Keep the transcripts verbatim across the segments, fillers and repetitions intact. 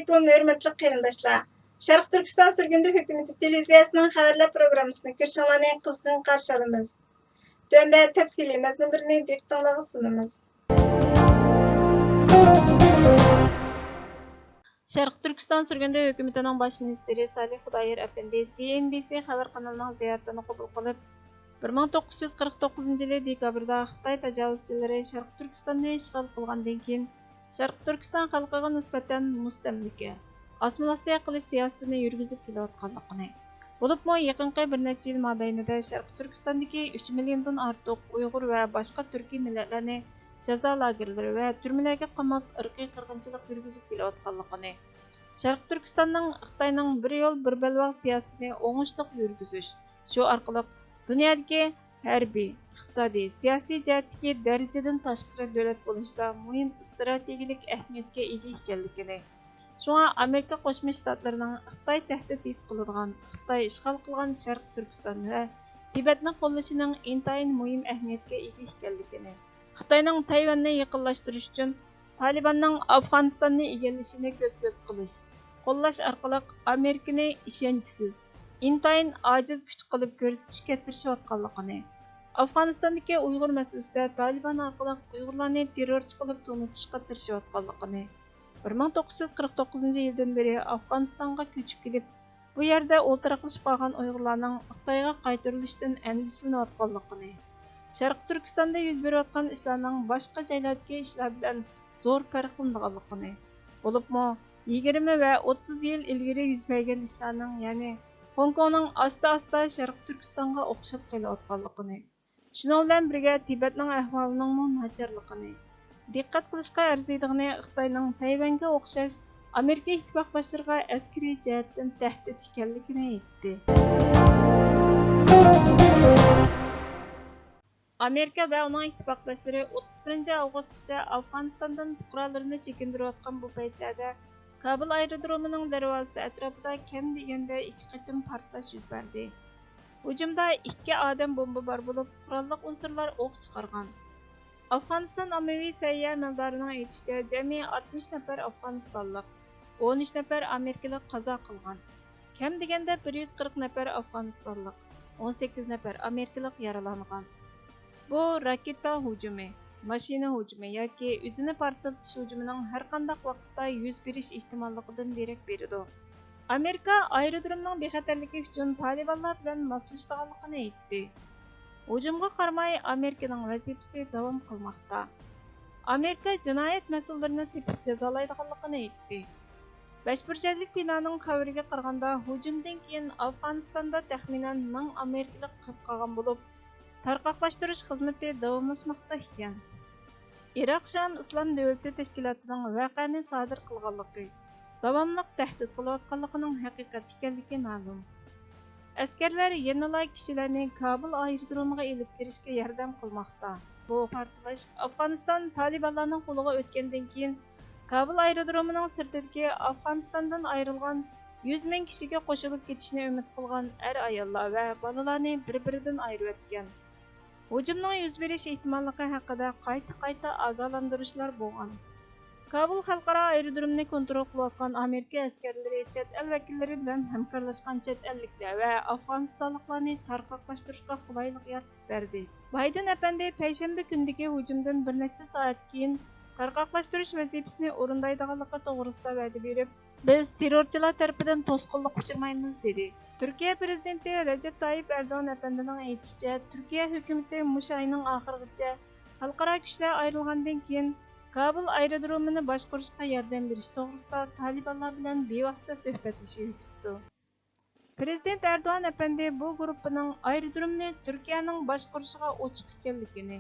ئەلەيكۇم، ھۆرمەتلىك قېرىنداشلار! شەرقىي تۈركىستان سۈرگۈندە ھۆكۈمىتى تېلېۋىزىيەسىنىڭ خەۋەرلەر پروگراممىسىنى كۆرۈشۈڭلارنى قىزغىن قارشى ئالىمىز. تۆۋەندە تەپسىلىي مەزمۇنلىرىنى دىققىتىڭلارغا سۇنىمىز. شەرقىي تۈركىستان سۈرگۈندە ھۆكۈمىتىنىڭ باش مىنىستىرى سالىھ خۇدايار ئەپەندى سى ئېن بى سى خەۋەر قانىلىنىڭ زىيارىتىنى قوبۇل قىلىپ، بىر مىڭ توققۇز يۈز قىرىق توققۇزىنچى يىلى دېكابىردا خىتاي تاجاۋۇزچىلىرى شەرقىي تۈركىستاننى ئىشغال قىلغاندىن كېيىن، شەرقىي تۈركىستان خەلقىگە نىسبەتەن مۇستەملىكە، ئاسسىمىلياتسىيە قىلىش سىياسىتىنى يۈرگۈزۈپ كېلىۋاتقانلىقىنى، بولۇپمۇ يېقىنقى بىر نەچچە يىل مابەينىدە شەرقىي تۈركىستاندىكى ئۈچ مىليوندىن ئارتۇق ئۇيغۇر ۋە باشقا تۈركىي مىللەتلەرنى جازا لاگېرلىرى ۋە تۈرمىلەرگە قاماپ، ئىرقىي قىرغىنچىلىق يۈرگۈزۈپ كېلىۋاتقانلىقىنى، شەرقىي تۈركىستاننىڭ خىتاينىڭ بىر يول، بىر بەلباغ سىياسىتىنى ئوڭۇشلۇق يۈرگۈزۈش، شۇ ئارقىلىق دۇنيادىكى ھەربىي، ئىقتىسادىي، سىياسىي جەھەتتىكى دەرىجىدىن تاشقىرى دۆلەت بولۇشتا مۇھىم ئىستراتېگىيەلىك ئەھمىيەتكە ئىگە ئىكەنلىكىنى، شۇڭا ئامېرىكا قوشما شتاتلىرىنىڭ خىتاي تەھدىت ھېس قىلىدىغان، خىتاي ئىشغال قىلغان شەرقىي تۈركىستان ۋە تىبەتنى قوللىشىنىڭ ئىنتايىن مۇھىم ئەھمىيەتكە ئىگە ئىكەنلىكىنى، خىتاينىڭ تەيۋەننى يېقىنلاشتۇرۇش ئۈچۈن تالىباننىڭ ئافغانىستاننى ئىگىلىشىنى كۆز-كۆز قىلىش، قوللاش ئارقىلىق ئامېرىكىنى ئىشەنچسىز، ئىنتايىن ئاجىز كۈچ قىلىپ كۆرسىتىشكە تىرىشىۋاتقانلىقىنى، ئافغانىستاندىكى ئۇيغۇر مەسىلىسىدە تالىبان ئارقىلىق ئۇيغۇرلارنى تېررورچى قىلىپ تونۇتۇشقا تىرىشىۋاتقانلىقىنى، بىر مىڭ توققۇز يۈز قىرىق توققۇزىنچى يىلدىن بېرى ئافغانىستانغا كۆچۈپ كېلىپ، بۇ يەردە ئولتۇراقلىشىپ قالغان ئۇيغۇرلارنىڭ خىتايغا قايتۇرۇلۇشىدىن ئەندىشىلىنىۋاتقانلىقىنى، شەرقىي تۈركىستاندا يۈز بېرىۋاتقان ئىشلارنىڭ باشقا جايلاردىكى ئىشلار بىلەن زور پەرقلىنىدىغانلىقىنى، بولۇپمۇ يىگىرمە ۋە ئوتتۇز يىل ئىلگىرى يۈز بەرگەن ئىشلارنىڭ، يەنى خوڭكوڭنىڭ ئاستا-ئاستا شەرقىي تۈركىستانغا ئوخشاپ قېلىۋاتقانلىقىنى، شۇنىڭ بىلەن بىرگە تىبەتنىڭ ئەھۋالىنىڭمۇ ناچارلىقىنى، دىققەت قىلىشقا ئەرزىيدىغىنى، خىتاينىڭ تەيۋەنگە ئوخشاش ئامېرىكا ئىتتىپاقداشلىرىغا ئەسكىرىي جەھەتتىن تەھدىت ئىكەنلىكىنى ئېيتتى. ئامېرىكا ۋە ئۇنىڭ ئىتتىپاقداشلىرى ئوتتۇز بىرىنچى ئاۋغۇستقىچە ئافغانىستاندىن پۇقرالىرىنى چېكىندۈرۈۋاتقان بۇ پەيتلەردە كابۇل ئايرودرومىنىڭ دەرۋازىسى ئەتراپىدا كەم دېگەندە ئىككى قېتىم پارتلاش يۈز بەردى. ھۇجۇمدا ئىككى ئادەم بومبا بار بولۇپ، قوراللىق ئۇنسۇرلار ئوق چىقارغان. ئافغانىستان ئاممىۋى سەھىيە ئەمەلدارىنىڭ ئېيتىشىچە، جەمئىي ئاتمىش نەپەر ئافغانىستانلىق، ئون ئۈچ نەپەر ئامېرىكىلىق قازا قىلغان. كەم دېگەندە بىر يۈز قىرىق نەپەر ئافغانىستانلىق، ئون سەككىز نەپەر ئامېرىكىلىق يارىلانغان. بۇ راكېتا ھۇجۇمى، ماشىنا ھۇجۇمى ياكى ئۆزىنى پارتلىتىش ھۇجۇمىنىڭ ھەرقانداق ۋاقىتتا يۈز بېرىش ئېھتىماللىقىدىن دېرەك بېرىدۇ. ئامېرىكا ئايرودرومنىڭ بىخەتەرلىكى ئۈچۈن تالىبانلار بىلەن ماسلىشىدىغانلىقىنى ئېيتتى. ھۇجۇمغا قارىماي، ئامېرىكىنىڭ ۋەزىپىسى داۋام قىلماقتا. ئامېرىكا جىنايەت مەسئۇللىرىنى تېپىپ جازالايدىغانلىقىنى ئېيتتى. بەشبۇرجەكلىك بىنانىڭ خەۋىرىگە قارىغاندا، ھۇجۇمدىن كېيىن ئافغانىستاندا تەخمىنەن مىڭ ئامېرىكىلىق قېلىپ قالغان بولۇپ، تارقاقلاشتۇرۇش خىزمىتى داۋاملاشماقتا ئىكەن. ئىراق شام ئىسلام دۆلىتى تەشكىلاتىنىڭ ۋەقەنى سادىر قىلغانلىقى، داۋاملىق تەھدىت قىلىۋاتقانلىقىنىڭ ھەقىقەت ئىكەنلىكى مەلۇم. ئەسكەرلەر يەنىلا كىشىلەرنى كابۇل ئايرودرومىغا ئېلىپ كىرىشكە ياردەم قىلماقتا. بۇ پارتلاش ئافغانىستان تالىبانلارنىڭ قولىغا ئۆتكەندىن كېيىن، كابۇل ئايرودرومىنىڭ سىرتىدىكى ئافغانىستاندىن ئايرىلغان يۈز مىڭ كىشىگە قوشۇلۇپ كېتىشنى ئۈمىد قىلغان ئەر-ئاياللار ۋە بالىلارنى بىر-بىرىدىن ئايرىۋەتكەن. ھۇجۇمنىڭ يۈز بېرىش ئېھتىماللىقى ھەققىدە قايتا-قايتا ئاگاھلاندۇرۇشلار بولغان. كابۇل خەلقئارا ئايرودرومىنى كونترول قىلىۋاتقان ئامېرىكا ئەسكەرلىرى چەت ئەل ۋەكىللىرى بىلەن ھەمكارلاشقان چەت ئەللىكلەر ۋە ئافغانىستانلىقلارنى تارقاقلاشتۇرۇشقا قولايلىق يارىتىپ بەردى. بايدېن ئەپەندى پەيشەنبە كۈنىدىكى ھۇجۇمدىن بىر نەچچە سائەت كېيىن تارقاقلاشتۇرۇش ۋەزىپىسىنى ئورۇندايدىغانلىقى توغرىسىدا ۋەدە بېرىپ، بىز تېررورچىلار تەرىپىدىن توسقۇنلۇققا ئۇچرىمايمىز، دېدى. تۈركىيە پىرېزىدېنتى رەجەپ تايىپ ئەردوغان ئەپەندىنىڭ ئېيتىشىچە، تۈركىيە ھۆكۈمىتى مۇشۇ ئاينىڭ ئاخىرىغىچە خەلقئارا كۈچلەر ئايرىلغاندىن كېيىن، كابۇل ئايرودرومىنى باشقۇرۇشقا ياردەم بېرىش توغرىسىدا تالىبانلار بىلەن بىۋاسىتە سۆھبەتلىشىۋېتىپتۇ. پىرېزىدېنت ئەردوغان ئەپەندى بۇ گۇرۇپپىنىڭ ئايرودرومنى تۈركىيەنىڭ باشقۇرۇشىغا ئوچۇق ئىكەنلىكىنى،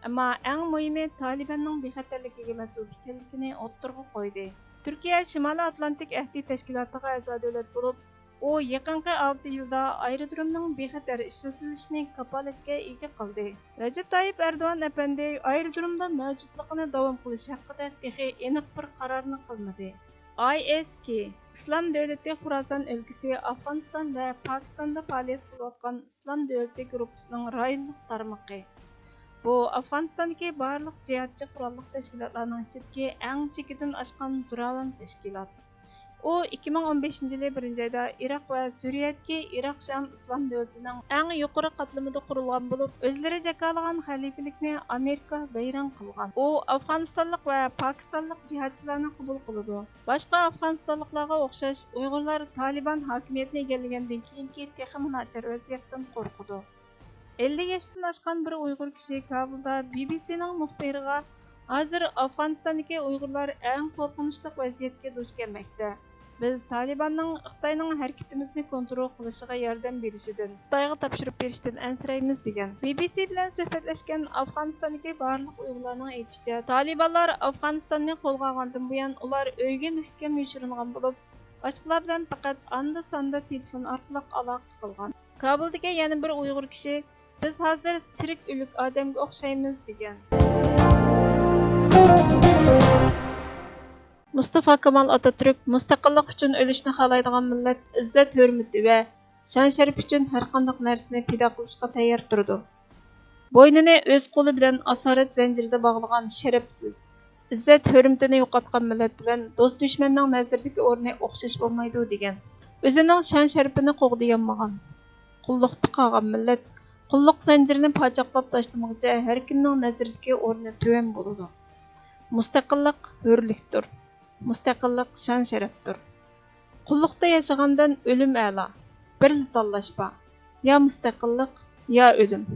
ئەمما ئەڭ مۇھىمى تالىباننىڭ بىخەتەرلىكىگە مەسئۇل ئىكەنلىكىنى ئوتتۇرىغا قويدى. تۈركىيە شىمالىي ئاتلانتىك ئەھدى تەشكىلاتىغا ئەزا دۆلەت بولۇپ، ئۇ يېقىنقى ئالتە يىلدا ئايرودرومنىڭ بىخەتەر ئىشلىتىلىشىنى كاپالەتكە ئىگە قىلدى. رەجەپ تايىپ ئەردوغان ئەپەندى ئايرودرومدا مەۋجۇتلۇقىنى داۋام قىلىش ھەققىدە تېخى ئېنىق بىر قارارنى قىلمىدى. ئاي ئېس كېي، ئىسلام دۆلىتى خۇراسان ئۆلكىسى ئافغانىستان ۋە پاكىستاندا پائالىيەت قىلىۋاتقان ئىسلام دۆلىتى گۇرۇپپىسىنىڭ رايونلۇق تارمىقى. بۇ ئافغانىستاندىكى بارلىق جىھادچى قوراللىق تەشكىلاتلارنىڭ ئىچىدىكى ئەڭ چېكىدىن ئاشقان زوراۋان تەشكىلات. ئۇ ئىككى مىڭ ئون بەشىنچى يىلى بىرىنچى ئايدا ئىراق ۋە سۈرىيەدىكى ئىراق شام ئىسلام دۆلىتىنىڭ ئەڭ يۇقىرى قاتلىمىدا قۇرۇلغان بولۇپ، ئۆزلىرى جاكارلىغان خەلىپىلىكنى ئامېرىكا ۋەيران قىلغان. ئۇ ئافغانىستانلىق ۋە پاكىستانلىق جىھادچىلارنى قوبۇل قىلىدۇ. باشقا ئافغانىستانلىقلارغا ئوخشاش، ئۇيغۇرلار تالىبان ھاكىمىيەتنى ئىگىلىگەندىن كېيىنكى تېخىمۇ ناچار ۋەزىيەتتىن قورقىدۇ. ئەللىك ياشتىن ئاشقان بىر ئۇيغۇر كىشى كابۇلدا بى بى سىنىڭ مۇخبىرىغا، ھازىر ئافغانىستاندىكى ئۇيغۇرلار ئەڭ قورقۇنچلۇق ۋەزىيەتكە دۇچ كەلمەكتە. بىز تالىباننىڭ خىتاينىڭ ھەرىكىتىمىزنى كونترول قىلىشىغا ياردەم بېرىشىدىن، خىتايغا تاپشۇرۇپ بېرىشتىن ئەنسىرەيمىز، دېگەن. بى بى سى بىلەن سۆھبەتلەشكەن ئافغانىستاندىكى بارلىق ئۇيغۇرلارنىڭ ئېيتىشىچە، تالىبانلار ئافغانىستاننى قولغا ئالغاندىن بۇيان، ئۇلار ئۆيگە مەھكەم يوشۇرۇنغان بولۇپ، باشقىلار بىلەن پەقەت ئاندا-ساندا تېلېفون ئارقىلىق ئالاقە قىلغان. كابۇلدىكى يەنە بىر ئۇيغۇر كىشى، بىز ھازىر تىرىك ئۆلۈك ئادەمگە ئوخشايمىز، دېگەن. مۇستافا كامال ئاتاتۈرك مۇستەقىللىق ئۈچۈن ئۆلۈشنى خالايدىغان مىللەت ئىززەت-ھۆرمىتى ۋە شان-شەرىپى ئۈچۈن ھەرقانداق نەرسىنى پىدا قىلىشقا تەييار تۇرىدۇ. بوينىنى ئۆز قولى بىلەن ئاسارەت زەنجىرىدە باغلىغان شەرەپسىز، ئىززەت-ھۆرمىتىنى يوقاتقان مىللەت بىلەن دوست-دۈشمەننىڭ نەزىرىدىكى ئورنى ئوخشاش بولمايدۇ، دېگەن. ئۆزىنىڭ شان-شەرىپىنى قوغدىيالمىغان، قۇللۇقتا قالغان مىللەت قۇللۇق زەنجىرىنى پاچاقلاپ تاشلىمىغۇچە ھەركىمنىڭ نەزىرىدىكى ئورنى تۆۋەن بولىدۇ. مۇستەقىللىق ھۆرلۈكتۇر. مۇستەقىللىق شان-شەرەپتۇر. قۇللۇقتا ياشىغاندىن ئۆلۈم ئەلا. بىرلا تاللاش بار. يا مۇستەقىللىق، يا ئۆلۈم.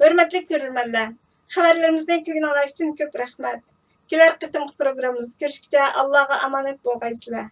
ھۆرمەتلىك كۆرۈرمەنلەر، خەۋەرلىرىمىزنى كۆرگىنىڭلار ئۈچۈن كۆپ رەھمەت. كېلەر قېتىمقى پروگراممىمىزدا كۆرۈشكىچە ئاللاغا ئامانەت بولغايسىلەر.